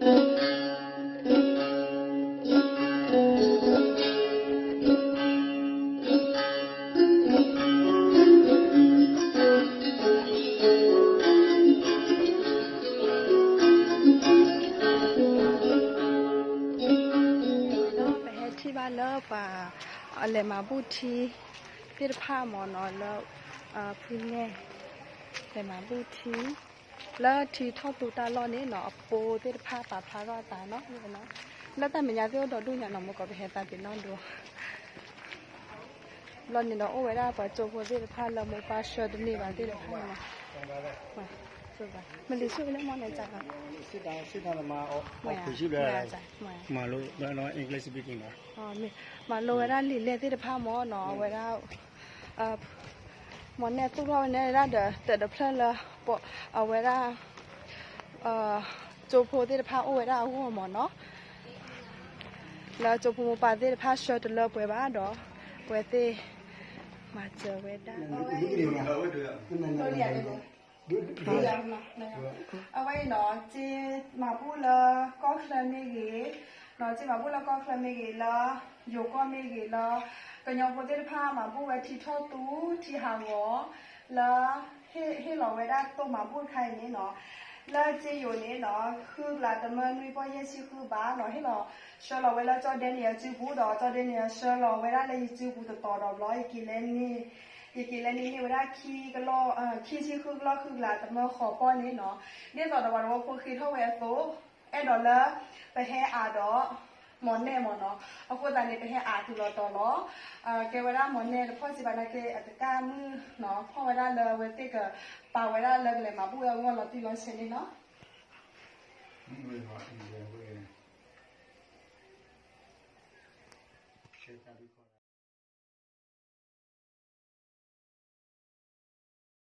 ပဟဲထံၣ်ဘၣ်လၢပှၤ လဲၤမၤဘူၣ်ထံသ့ၣ်တဖၣ်မ့ၢ်နီၤ လၢ ဖုနဲၣ် လဲၤမၤဘူၣ်ထံ လၢထံထီၣ်သူတၢ်လီၢ်န့ၣ်နီၤ အဖိသ့ၣ်တဖၣ်ပာ်ဖျါထီၣ်အသးနီၤ လၢတၢ်မဲာ်ညါသ့ၣ်အိၣ်ဒီးဒိၣ်ညါနီၤ မ့ၢ်ကီးပဟဲသးပ့ၤနီၣ်ဒိ ဘျီန့ၣ်ဒီး အိၣ်ဝဲဒၣ်ပှၤကၠိဖိသ့ၣ်တဖၣ်လၢမိၢ်ပၢ်ဆှၢတန့ၢ်ဘၣ်သ့ၣ်တဖၣ်နီၤ မၤလိဆူၣ်လၢမီၢ်န့ၣ် မၤလိဝဲဒၣ်လံာ်လဲၢ်သ့ၣ်တဖၣ်မ့ၢ်နီၤ မၤလိဝဲဒၣ်လံာ်လဲၢ်သ့ၣ်တဖၣ်မ့ၢ်နီၤ အဝဲဒၣ် မ့ၢ်နဲၣ်သူၣ်ထီၣ်ဝဲန့ၣ်ဒၣ်ဒီး တၢးတဖျၢၣ်လၢ အဝဲဒၣ် ကၠိဖိသ့ၣ်တဖၣ်အိၣ်ဝဲဒၣ်အဂီၢ်မ့ၢ်နီၤ လၢကၠိဖိမိၢ်ပၢ်သ့ၣ်တဖၣ်ဆှၢတလၢပှဲၤဘၣ်ဒီး အဝဲသ့ၣ် မၤစၢၤဝဲဒၣ် အဝဲအံၤနီၤ က့မၤဘူၣ်လၢကီၢ်ချၢမ့ၢ်ဂ့ၤ, က့မၤဘူၣ်လၢကီၢ်ချၢမ့ၢ်ဂ့ၤ, လၢယိၤကီၢ်မ့ၢ်ဂ့ၤလၢ ကညီဖိသ့ၣ်တဖၣ်မၤဘူၣ်ဝဲထံထီၣ်သူ ထံဟးဂီၤ လၢ ဟ့ၣ်လီၤဝဲဒၣ်သိၣ်မၤဘူၣ်တခါအံၤန့ၣ်နီၤ, လၢက့ယိၤန့ၣ်နီၤ ဃုကလးတမၢနွံပီၢ်ယဲၢ်ဆံဃုဘးနီၤ ဟ့ၣ်လီၤ ဆှၢလီၤဝဲလၢကၠီဒဲနံၣ်အစုပူၤဒီး ကၠီဒဲနံၣ်အဆှၢလီၤဝဲဒၣ်လၢယစုပူၤတတီၤဒီးဘျီ ယက့ၤလဲန့ၢ် ယက့ၤလဲန့ၢ်န့ၢ်ဝဲဒၣ်ခံကလီၢ် ခံဆံဃုကလီၢ်ဃုကလးတမၢဃိးပီၢ်န့ၣ်နီၤ, ဒ်သိးဒီးပှၤတဝီဖိဃ့ထီၣ်ဝဲအသိး အဲၣ်ဒိးလၢ ပဟဲအးဒီး မ့ၢ်နဲၣ်မ့ၢ်နီၤ, အဃိသတးန့ၣ် ပဟဲအးတုၤလီၤတီၤလီၤ, ကဲဝဲဒၣ်မ့ၢ်နဲၣ်တဖီၣ်စံးဘၣ်နာ်က့ အတကၢ်မုၢ်နီၤ ဖီၣ်ဝဲဒၣ်လၢအဝဲသ့ၣ်ကပာ်ဝဲဒၣ်လၢကလဲၤမၤဘူၣ်ဝဲအဂီၢ်လီၤတံၢ်လီၤဆဲးန့ၣ်နီၤ.